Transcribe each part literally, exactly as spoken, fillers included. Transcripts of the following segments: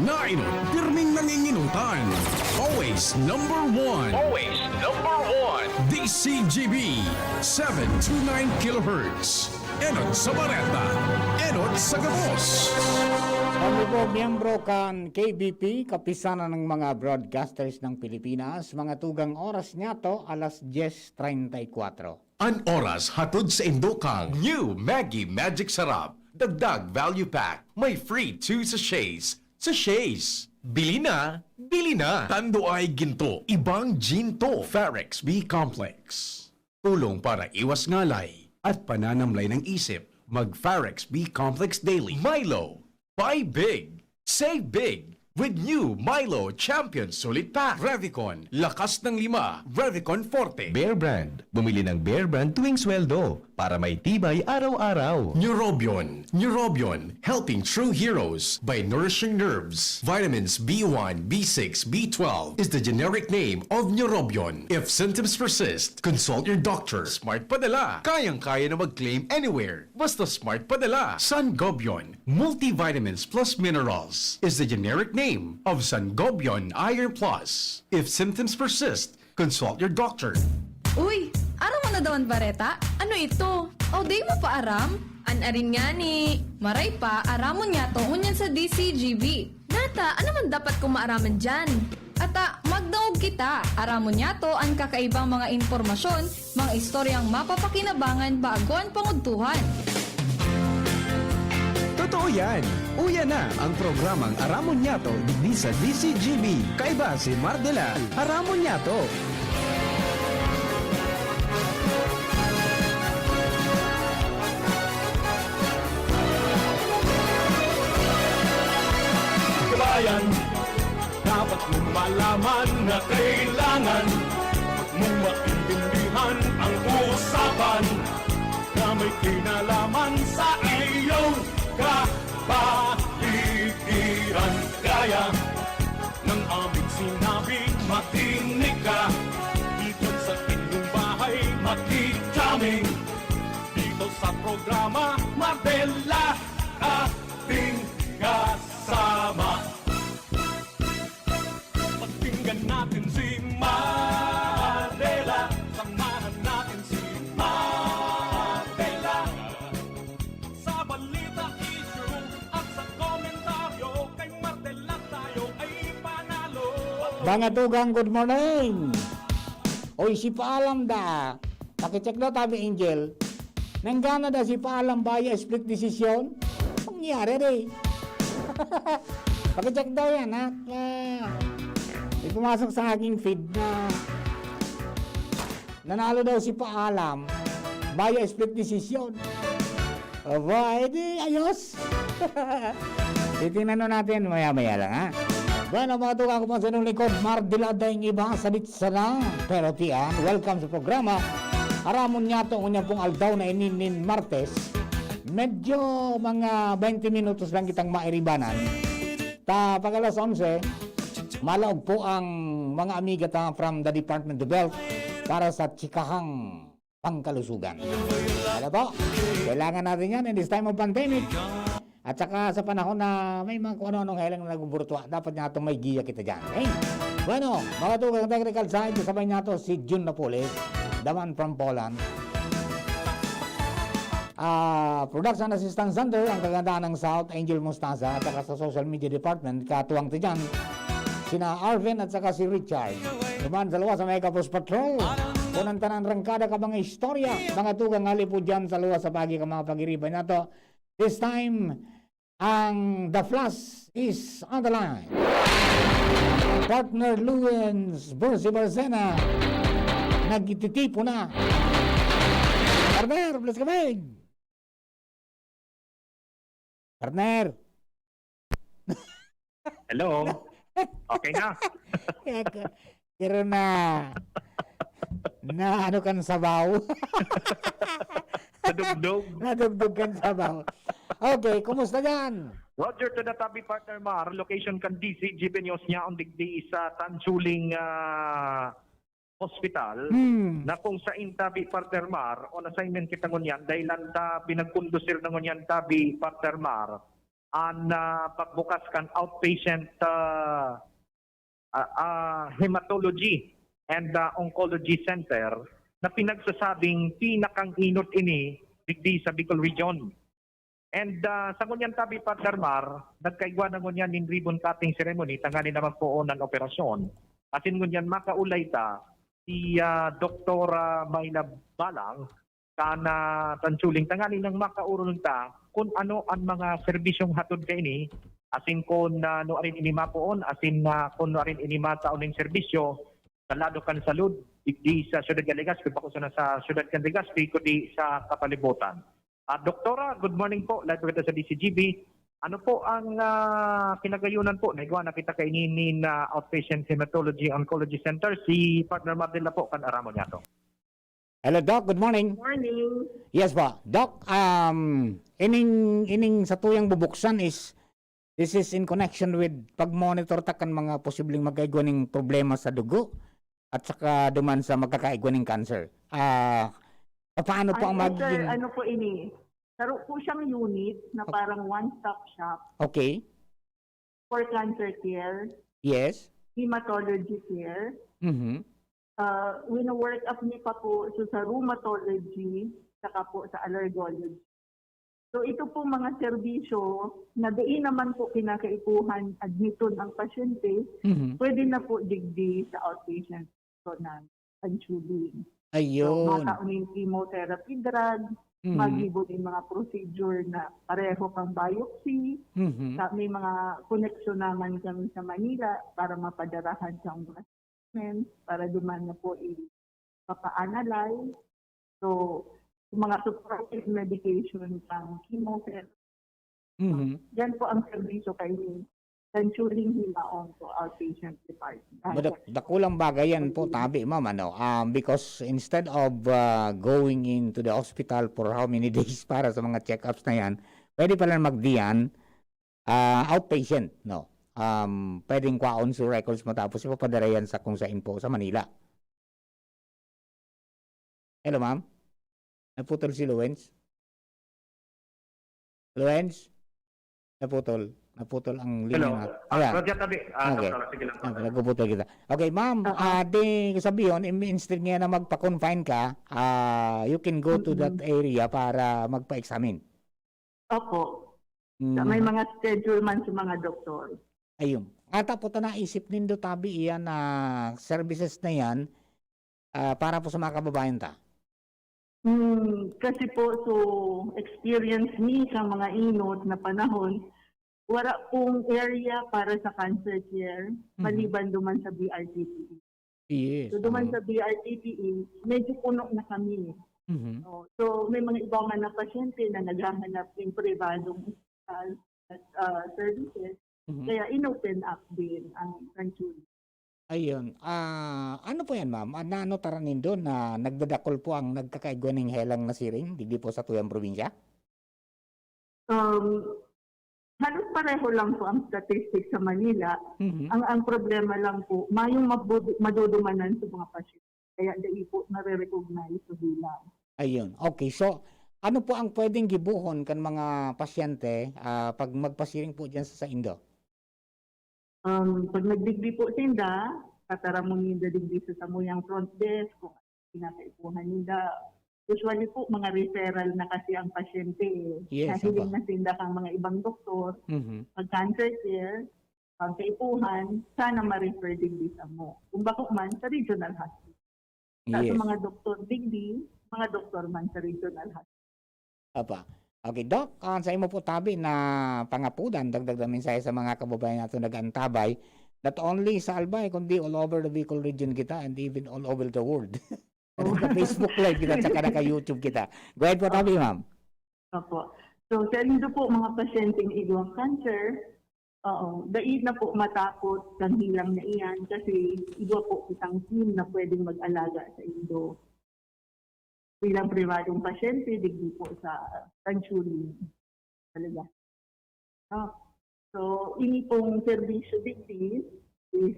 Nainot, pirming nanginginutan. Always number one. Always number one. D C G B, seven two nine kilohertz. Enot sa bareta, enot sa gabos. Kami po, miyembro kan K B P, Kapisanan ng mga Broadcasters ng Pilipinas. Mga tugang oras niyato, alas dyes treinta y cuatro. An oras hatod sa indokang New Maggie Magic Sarap. Dagdag value pack. May free two sachets. Sachets. Bili na, bili na. Tando ay ginto, ibang ginto. Farex B Complex. Tulong para iwas ngalay at pananamlay ng isip. Mag Farex B Complex Daily. Milo. Buy big. Save big. With new Milo Champion Sulit Pack. Revicon. Lakas ng lima. Revicon Forte. Bear Brand. Bumili ng Bear Brand tuwing sweldo para may tibay araw-araw. Neurobion. Neurobion. Helping true heroes by nourishing nerves. Vitamins B one, B six, B twelve is the generic name of Neurobion. If symptoms persist, consult your doctor. Smart Padala. Kayang-kaya na mag-claim anywhere. Basta Smart Padala. Sangobion. Multivitamins plus minerals is the generic name of Sangobion Iron Plus. If symptoms persist, consult your doctor. Uy, aram mo na daw an bareta? Ano ito? O, di mo pa aram? An arin ngani. Maray pa, aramon niyato ngunyan sa D C G B. Nata, ano man dapat kong maaraman diyan? Ata, magdangog kita. Aramon niyato an kakaibang mga impormasyon, mga istoryang mapapakinabangan bago an pangudtuhan. Totoo yan! Uya na ang programang Aramon Niyato digdi sa D C G B. Kaiba si Mardela. Aramon Niyato! Kabayan, dapat mong malaman na kailangan mong maintindihan ang usapan na may kinalaman sa iyong kapaligiran. Kaya ng aming sinabi, makinig ka dito sa inyong bahay, makikita dito sa programa, Mardela ating kasama. Pakinggan natin si Mardela, samahan natin si Mardela. Sa balita, issue at sa komentaryo, kay Mardela tayo ay panalo. Mga tugang, good morning! Oy, si Paalam da. Pakicheck daw, tabi Angel. Nanggana da si Paalam via split decision? Pangyari re. Pakicheck daw yan, ha? Ah, may pumasok sa aking feed na nanalo daw si Paalam via split decision. Aba, edi ayos. Titingnan nun natin maya-maya lang, ha? Bueno, mga tugang ko po sa inyong likod, Mardela daing iba, sadit sana. Pero tiyan, welcome sa programa. Aramon niyato, ngunyan pong aldaw na ini nin Martes. Medyo mga twenty minutos lang kitang mairibanan. Ta, pag alas onse, malaog po ang mga amiga ta from the Department of Health para sa chikahang pangkalusugan. Ano po? Kailangan natin yan in this time of pandemic. At saka sa panahon na may mga kung ano-anong helang na nagbuburutwa, dapat nga itong may giya kita dyan. Okay? Bueno, mga tugang technical side, kasabay niya to si Jun Napoles, the man from Poland. Ah, Production Assistant Center, ang kagandahan ng South, Angel Mostaza, at saka sa Social Media Department, katuwang ti dyan, sina Arvin at saka si Richard. Duman sa luwas sa may Kapos Patrol, kunan tanan rangkada ka mga istorya, mga tugang halipod dyan sa luwas sa pagi ka mga pag-iriba niya to. This time, ang The Flash is on the line. Partner Luens Borsi Barcena, nagtitipo na. Partner, please come in. Partner. Hello? Okay na? Pero na, na ano kan sabaw? Nadugdog? Nadugdog kan sabaw. Okay, kumusta dyan? Roger to the tabi, partner Mar. Location kan D C G B News niya ang digdi sa Tansuling ah, Hospital Hmm. na kung sa intabi, partner Mar, on assignment kita ngunyan dahil ang ta pinagkondusir na ngunyan tabi, partner Mar. an ah, pagbukas kan outpatient ah, ah, ah, hematology and ah, oncology center na pinagsasabing pinakang-inot ini digdi sa Bicol Region. And ah, sa ngunyan tabi, Partner Mar, nagkaigwa na ngunyan nin ribbon cutting ceremony tanganing naman poon an operasyon. Asin ngunyan makaulay ta si ah, Doktora Myla Balang, kan ah, Tansuling, tanganing nang makaorolog ta kun ano an mga serbisyong hatod kaini, asin kun ah, nuarin ini mapoon, asin ah, kun nuarin ini matao nin serbisyo sa lado kan salud digdi sa Siyudad kan Legazpi, bako sana sa Siyudad kan Legazpi, kundi sa kapalibutan. Ah, Doktora, good morning po. Live po kita sa D C G B. Ano po ang ah, kinagayunan po na igwa na kita kaini nin ah, outpatient hematology oncology center? Si Partner Mardel na po kan aramon niyato. Hello, Doc. Good morning. Morning. Yes po. Doc, um, ining, ining satuyang bubuksan is, this is in connection with pag-monitor ta kan mga posibleng magkaigwa ning problema sa dugo at saka duman sa magkakaigwa ning cancer. Ah, paano po ang Ay, sir, magiging... ano po ini? Saro po siyang unit na parang one-stop shop Okay. for cancer care, Yes. hematology care. Mhm. Uh, wino-work up niya pa po so, sa rheumatology, saka po sa allergology. So ito po mga serbisyo na diin naman po kinakaipuhan admiton ang pasyente, Mhm. pwede na po digdi sa outpatient so ng Tansuling. So, Ayun. makaon yung chemotherapy drug, Mhm. magibo yung mga procedure na pareho kang biopsy, Mhm. sa, may mga koneksyon naman kami sa Manila para mapadarahan sa mga treatment, para duman na po ipapa-analyze. So, yung mga supportive medication pang chemotherapy, Mhm. yan po ang serbisyo kay ni Tansuling Himaon po, outpatient department. Madak- dakulang bagay yan po, tabi, ma'am, ano? Um, because instead of uh, going into the hospital for how many days para sa mga check-ups na yan, pwede pala magdiyan, ah, outpatient, no? Um, pwedeng kwaon sa records mo tapos ipapadara yan sa kung saan po, sa Manila. Hello, ma'am? Naputol si Luwens? Luwens? Naputol. Naputol ang linya Hello. natin. Ah, Ayan. Roger Tabi, ah, Okay. Doktora, sige lang po. Ah, nagpuputol kita. Okay, ma'am, Oo. ah, di sabihin, im- instead nga na magpa-confine ka, ah, you can go to that Mm-mm. area para magpa-examine. Opo. Sa Mm. may mga schedule man sa mga doktor. Ayun. Ata po ta naisip nindo tabi iyan na services na yan ah, para po sa mga kababayan ta. Hmm, kasi po, so, experience ni sa mga inot na panahon, wala pong area para sa cancer care Mhm. maliban duman sa B R T T E. Yes. So, duman oo. sa B R T T E, medyo puno na kami. Mhm. Oh, so, may mga iba man na pasyente na naghahanap ng pribadong hospital at ah, services, Mhm. kaya in-open up din ang Tansuling. Ayun. Ah, ano po yan, ma'am? Ah, naano taran nindo na nagdadakol po ang nagkakaigwa ning helang na siring digdi po sa tuyang probinsya? Um, halos pareho lang po ang statistics sa Manila. Mhm. Ang ang problema lang po, mayong mabudu- madudumanan sa mga pasyente. Kaya dai po nare-recognize sa bilang. Ayun. Okay. So, ano po ang pwedeng gibohon kan mga pasyente ah, pag magpasiring po diyan sa saindo? Um, pag nagdigdi po sinda, tataramon ninda digdi sa samuyang front desk kung ano kinakaipuhan ninda. Usually po, mga referral na kasi ang pasyente eh. Yes, Nahiling opo. na sinda kang mga ibang doktor, Mhm. pag cancer care, pag kaipuhan, sana ma-refer digdi sa mo. Kung bako man, sa regional hospital. Sa, sa Yes. mga doktor digdi, mga doktor man sa regional hospital. Apa. Okay, Doc, ah, sa imo po tabi na pangapudan, dagdag na mensahe sa mga kababayan nato nag-antabay, not only sa Albay, kundi all over the Bicol region kita and even all over the world. Naka-Facebook Live kita, tsaka naka-YouTube kita. Go ahead po, tabi, ma'am. Opo. So, sa indo po, mga pasyenteng igwang cancer, oo, dai na po matakot kan hilang na iyan kasi igwa po kitang team na pwedeng mag-alaga sa indo bilang pribadong pasyente, digdi po sa Tansuling. Talaga. Ah, so, ini pong serbisyo digdi is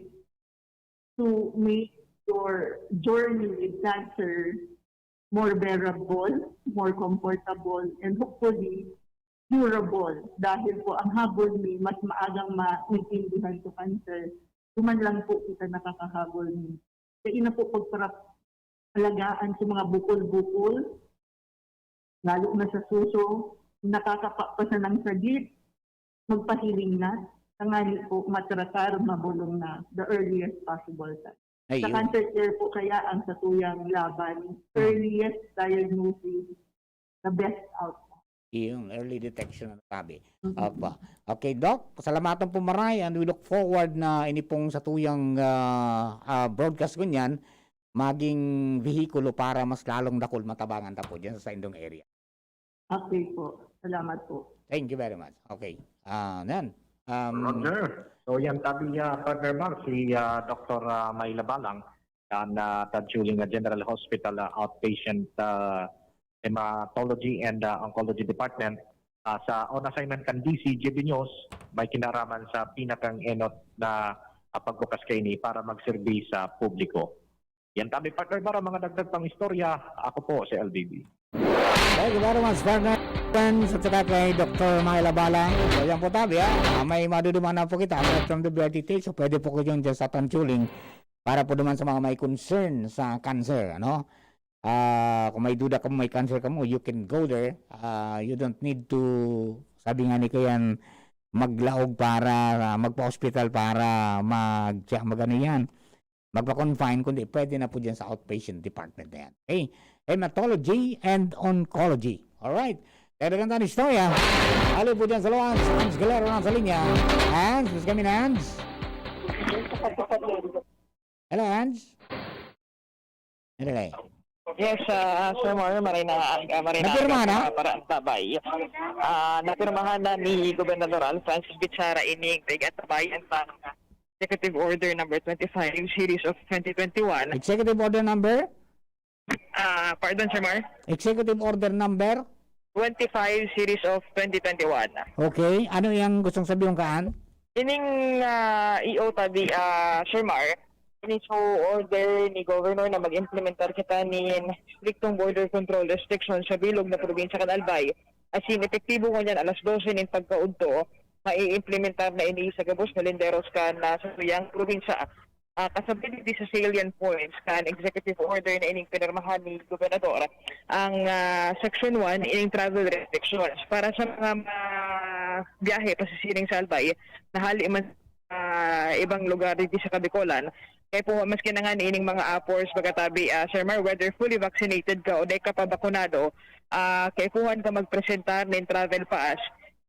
to make your journey with cancer more bearable, more comfortable, and hopefully, curable dahil po ang habol mi mas maagang maintindihan to cancer. Duman lang po kita nakakahabol mi. Kaya na po pagparaalagaan sa mga bukol-bukol, lalo na sa suso, nakakapapasa ng sagit, magpahiling na, tangani po matratar, mabolong na, the earliest possible time. Sa Ayun. Cancer Care po kaya ang satuyang laban, earliest diagnosis, the best outcome. Yung early detection na sabi. Mhm. Opo. Okay, Doc, salamatan po maray and we look forward na ini pong satuyang ah, ah, broadcast ngunyan maging vehikulo para mas lalong dakul matabangan ta po dyan sa indong area. Okay po. Salamat po. Thank you very much. Okay. Ah, yan. Um, Roger. So yan tabi niya, partner Mark, si ah, Doktor ah, Myla Balang, kan ah, Tadchuling ah, General Hospital ah, Outpatient ah, Hematology and ah, Oncology Department ah, sa on assignment kan D C G B News, may kinaraman sa pinakang enot na ah, pagbukas kaini para magserbi sa publiko. Yan tabi, partner, para mga dagdag pang istorya. Ako po si L B B. Thank you very much, partner. Friends, at saka kay Doktor Myla Balang. So, yan po tabi, ha? Ah, may maduduman na po kita aside from the very details. So, pwede po kayo dyan sa Tanchuling para po naman sa mga may concern sa cancer, ano? Ah, kung may duda ka mo, may cancer ka mo, you can go there. Ah, you don't need to, sabi nga ni Kuyan, maglaog para, ah, magpa-hospital para mag, mag ano yan, magpa-confine, kundi pwede na po dyan sa outpatient department na yan. Okay? Hematology and Oncology. Alright. Kaya ganda ang istorya. Hali po dyan sa Loans, Hans Galero nasa linya. Hans, mas kami na Hans. Hello, Hans? Hello, eh. Yes, ah, Sir Mario, maray na, ah, maray na Napirma aga na? sa Paraantabay. Ah, napirmahan na ni Gobernador Alfrancis Bichara ining pag-atabayan sa Executive Order number twenty-five series of twenty twenty-one. Executive Order number? Ah, pardon, Sir Mar? Executive Order number? Twenty-five series of twenty twenty-one. Okay. Ano yung gustong sabihin kaan? Ining ah, E O tabi, ah, Sir Mar, ini so order ni Governor na mag-implementar kita nin striktong border control restriction sa bilog na probinsya kan Albay. As in, epektibo ngunyan alas dose nin pagkaudto, maiimplementar na ini sa gabos na linderos kan ah, satuyang probinsya. Ah, kasabay digdi sa salient points kan executive order na ining pinirmahan ni Gobernador, ang ah, Section one, ining travel restrictions. Para sa mga, mga biyahe pasisiring sa Albay, na hali man sa ibang lugar digdi sa Kabikolan, kaipuhan, maski na nga ining mga apors, pagkatabi, ah, Sir Mar, whether fully vaccinated ka o di ka pa bakunado, ah, kaipuhan ka magpresentar nin travel pass.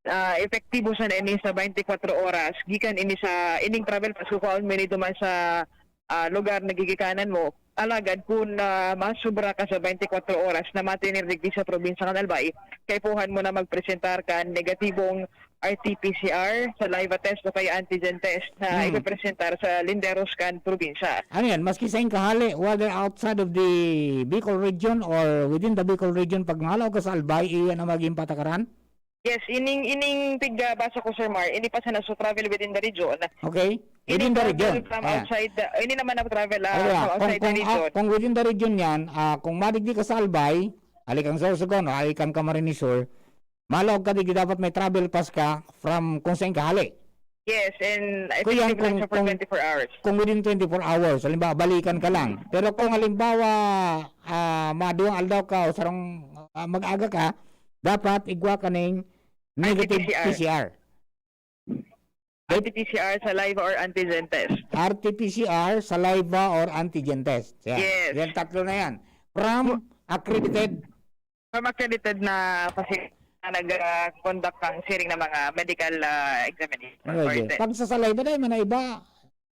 Ah, epektibo sana ini sa twenty-four oras gikan ini sa ining travel pass, kukuhaon mo ini duman sa ah, lugar na gigikanan mo. Alagad kun ah, masubra ka sa twenty-four oras na matinir digdi sa probinsya kan Albay, kaipuhan mo na magpresentar kan negatibong R T P C R, saliva test o kaya antigen test na Hmm. ipipresentar sa linderos kan probinsya. Ano yan? Maski sa kahali, whether outside of the Bicol region or within the Bicol region, pag malaog ka sa Albay, iyan ang maging patakaran? Yes, ining ining tigbasa ko, Sir Mar, ini pa sana so travel within the region. Okay? Ini Within the travel region. From Ayan. outside the, ini naman ang travel ah, Ano ba? from Kung, outside the kung, region. ah, kung within the region yan, ah, kung madigdi ka sa Albay, hali kang Sorsogon o hali kang Camarines Sur, malaog ka digdi, dapat may travel pass ka from kung saan ka hali. Yes, and Kuya, effective lang kung- siya for kung- twenty-four hours. Kung within twenty-four hours, halimbawa, balikan ka lang. Pero kung halimbawa, ah, maduwang aldaw ka o sarong ah, mag-aga ka, dapat igwa ka ning negative R T P C R. P C R. R T P C R, saliva or antigen test. R T P C R, saliva or antigen test. Yan. Yes. Yan tatlo na yan. From accredited. From accredited na facility na nag-conduct ang siring na mga medical ah, examination or Okay. test. Pag sa saliva, dahil man na iba,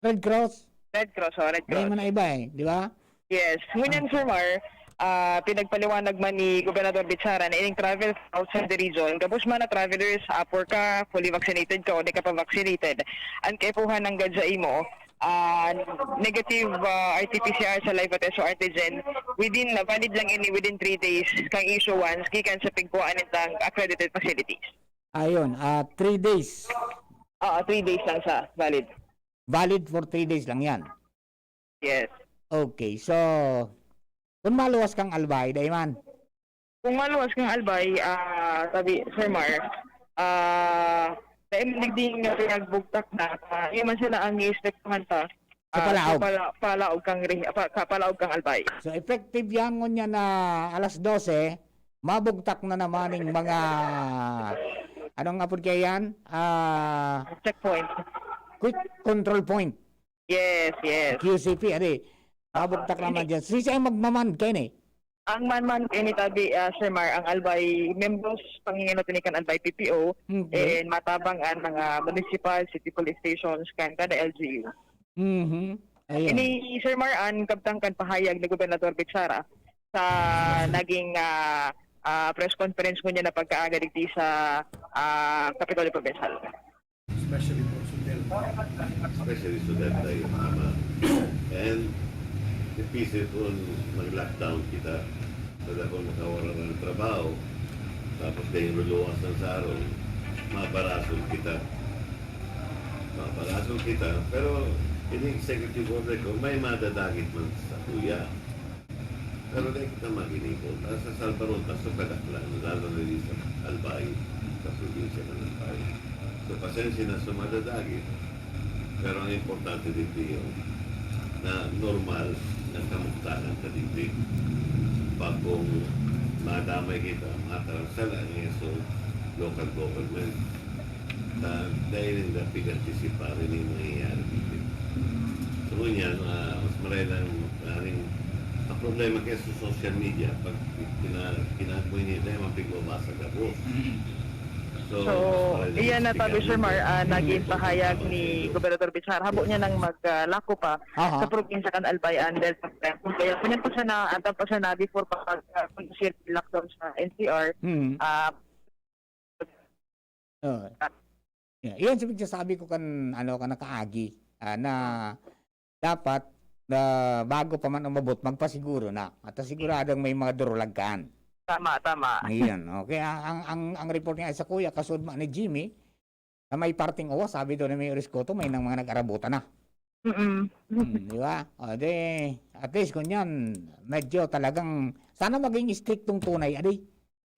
Red Cross. Red Cross, oh, Red Dahil Cross. man na iba eh, di ba? Yes. Ngunyan, Sir Mar, ah, pinagpaliwanag man ni Gobernador Bichara na ining travel outside the region, gabos man na travelers, apor ka, fully vaccinated ka o di ka pa vaccinated, ang kaipuhan nanggad sa imo, ah, negative ah, R T P C R, saliva test o antigen within, valid lang ini within three days kang issuance gikan sa pigkuhaan nitang accredited facilities. Ayun, ah three days. Ah, three days lang sa valid. Valid for three days lang yan. Yes. Okay, so, kung maluwas kang Albay, dahil man, Kung maluwas kang Albay, ah, sabi, Sir Mar, ah, dai man digdi nga pinagbugtak na, ah, iyo man sana ang iistriktuhan ta, Sa ah, palaog. sa pala-, palaog kang rehi-, pa-, sa palaog kang Albay. So effective yan ngunyan na alas dose, mabugtak na naman ning mga, anong apod kaya yan? Ah, Checkpoint. quick control point. Yes, yes. Q C P, adi. Mabugtak naman dyan. Sisay ang magmaman kayo ni? Ang manman ini tabi, ah, Sir Mar, ang Albay, membros panginginot ini kan Albay P P O, Okay. and matabang an mga municipal, city police stations, kan kada L G U. Mhm. Ayun. Ini, Sir Mar, an kabtang kan pahayag ni Gobernador Bichara sa naging, ah, ah, press conference ngunyan na pagkaaga digdi sa, ah, Kapitolyo Provincial. Especially for Sudel. Especially Sudel tayo, tama. And the peace it on mag-lockdown kita. Sa dakong makawaran ng trabaho, tapos dahil luluwas ng sarong, mabarasol kita. Mabarasol kita, pero in executive order ko, may madadagit man sa kuya. Pero di kita maginibo. Sa Salvaron, ta so kadaklan, lalo na di sa Albay, sa probinsya ng Albay. So, pasensya na sa madadagit. Pero ang importante dito yung na normal na kamuktahan ka dito. Pag kung madamay kita, matarasal ang so local government, na dahil nila pig-anticipar yung mangyayari dito. So, ngunyan, ah, mas maray lang, ah, rin, ang problema kaya sa social media, pag pina, pinagmoy nila, yung mga pigbabasa gabos. So, So, mas maray lang iyan na speaker tabi, Sir Mar, nila. ah, naging pahayag ni Gobernador Bichara. Habo niya nang maglako pa Aha. sa probinsya kan Albay and Delta Crescent. Kaya, kunyan pa siya na, antam pa siya na before pa pag, ah, kung siya lockdown sa N C R, Hmm. ah, Oo. Yeah, iyan sa pagsasabi ko kan, ano, kan nakaagi, ah, na dapat, na bago pa man umabot, magpasiguro na. At siguradong may mga durulagkan. tama, tama. Iyan, okay. Ang, ang, ang, ang report nga sa kuya, kasudma ni Jimmy, na may parting uwa, sabi daw ni Mayor Escoto, may nang mga nag-arabutan na. Mm-mm. Hmm, di ba? O, di, at least, kunyan, medyo talagang, sana maging striktong tunay, adi.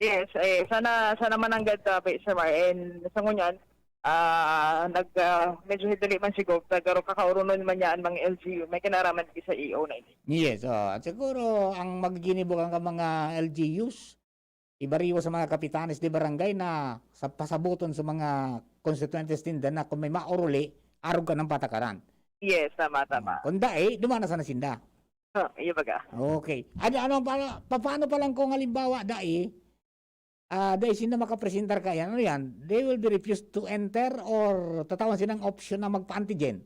Yes, eh, sana, sana mananggad tabi, Sir Mar. And sa ngunyan, ah, nag, ah, medyo hidali man si Gov, pero kakaoronon man niya ang mga L G U. May kinaraman di sa E O na ini. Yes, oh. At siguro, ang magiginibo kan mga L G Us, ibariwa sa mga kapitanes de barangay na sa pasaboton sa mga konstituyentes ninda na kung may maoruli, arog ka ng patakaran. Yes, tama, tama. Kung dai, dumana sana sinda. Oh, iyo baga. Okay. Ano, ano, paano, paano pa lang kung halimbawa, dai, ah, dai sinda makapresentar ka yan, ano yan? They will be refused to enter or tatawan silang option na magpa-antigen?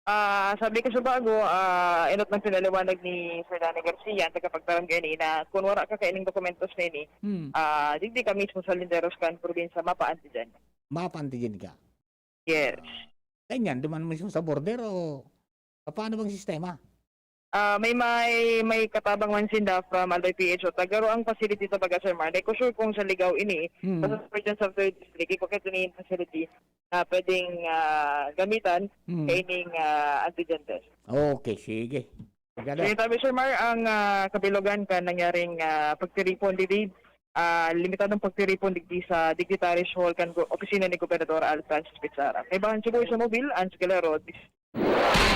Ah, sabi ko sa bago, ah, inot ng pinaliwanag ni Sir Danny Garcia, ang tagapagtaram gani, na kung wala ka kaining dokumentos na ini, Hmm. ah, digdi ka mismo sa linderos kan probinsya, mapa-antigen. Mapa-antigen ka? Yes. Ganyan, duman mismo sa border o paano bang sistema? Ah, may, may, may katabang man sinda from Albay P H O. Tagaro ang facility sa baga, Sir Mar. Di ko sure kung sa Ligao ini, Hmm. basta sa Province of Third District, iko kaya ini yung facility na pwedeng, ah, gamitan Hmm. kaining, ah, antigen test. Okay, sige. Maganda. Kaya tabi, Sir Mar, ang, ah, kabilogan kan nangyaring, ah, pagtiripon digdi, ah, limitadong pagtiripon digdi sa Dignitaries Hall kan go-, opisina ni Gobernador Al Francis Pizarra. Kaibahan Cebu sa Mobil, Ans Galero,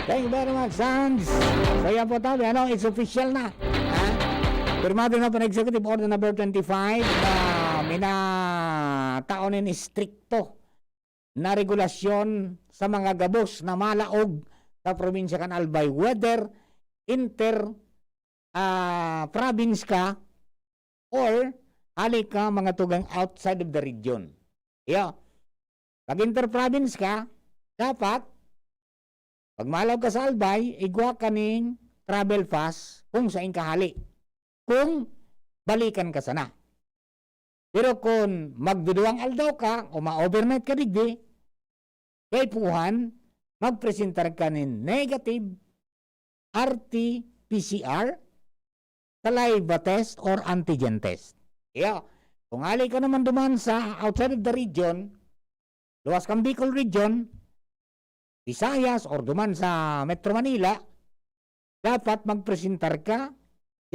Thank you very much, Sans. So, yan po tabi, ano, it's official na. Ha? Pirmado na po na Executive Order number twenty-five na minatao nin istrikto na regulasyon sa mga gabos na malaog sa probinsya kan Albay, whether inter, ah, province ka or hali ka mga tugang outside of the region. Iyo. Pag inter-province ka, dapat, pag malaog ka sa Albay, igwa ka ning travel pass kung sain ka hali. Kung balikan ka sana. Pero kung magduduwang aldaw ka o ma-overnight ka digdi, kaipuhan, magpresentar ka nin negative R T P C R, saliva test or antigen test. Iyo. Kung hali ka naman duman sa outside of the region, luwas kang Bicol region, Visayas, or duman sa Metro Manila, dapat magpresentar ka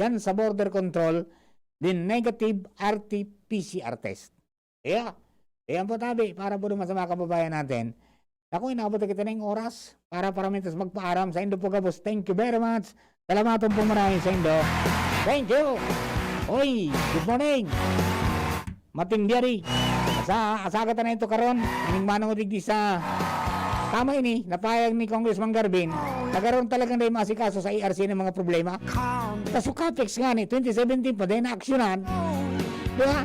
yan sa border control din negative R T P C R test. Iyo. Ayan po, tabi, para po naman sa mga kababayan natin. Naku, inaabot na kita na yung oras para, para mintas magpaaram. Saindo po gabos. Thank you very much. Salamat po, maraming saindo. Thank you. Oy, good morning. Matindi ari. Asa, asa ka ta na ito karon? Ining manong digdi sa tama ini, napayag ni Congressman Garvin. Nagkaroon talagang dahil maasikaso sa A R C ng mga problema. Kaso capex nga ni, twenty seventeen pa din naaksyonan. Di ba?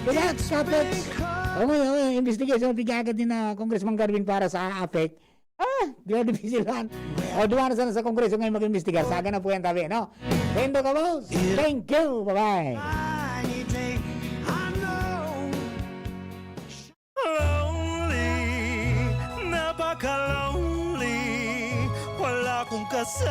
Di ba? Capex. O ngayon, o ngayon, investigation, tigagad din na Congressman Garvin para sa APEC. Ah, grabe sila. O, duwa na sana sa Kongreso ngayon mag-imbestigar. Saga na po yan, tabi, no? Tendo ka, boss. Thank you. Bye-bye. Lonely, napaka-lonely. Wala akong kasama.